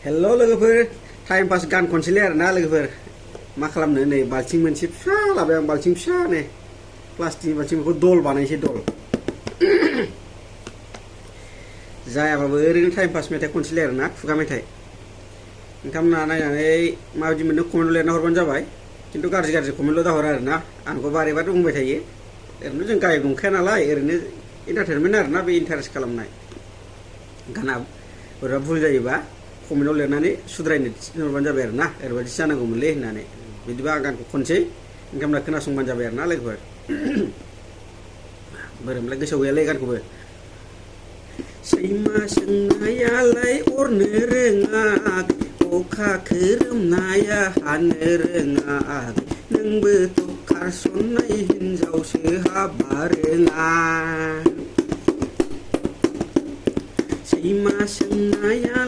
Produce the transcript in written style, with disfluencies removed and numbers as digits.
हेल' लोगोफोर time pass गान खनसेलै आरोना लोगोफोर मा खालामनो नै बाल्थिं मोनसे फिसा लाबाय आं बाल्थिं फिसा नै प्लास्टिकनि बाल्थिं बेखौ दल बानायसै दल जायाबाबो ओरैनो टाइम पास मेथाइ खनसेलै आरोना खुगा मेथाइ नोंथांमोना नायनानै माबायदि मोनो कमेन्टआव लिरना हरबानो जाबाय खिन्थु गाज्रि गाज्रि कमेन्टल' दाहर आरोना आंखौ बारे बारे बुंबाय थायो ओरैनो जों गायक नंखाया नालाय ओरैनो एन्टारटेनमेन्ट आरोना बे इन्टारेस्ट खालामनाय गाना बोरैबा भुल जायोबा कमेन्टआव लिरनानै सुद्रायनो थिनहरबानो जाबाय आरोना ओरैबायदि जानांगौमोनलै होननानै बिदिबा आं गानखौ खनसै नोंथांमोना खोनासंबानो जाबाय आरोना लोगोफोर बोरैमोनलाय गोसोआव गैयालै गानखौबो सैमा सोंनायालाय अरनो रोङाखै अखा खोरोमनाया हानो रोङाखै नोंबोथ' खारसननाय हिनजावसो हाबा रोङा सैमा सोंनाया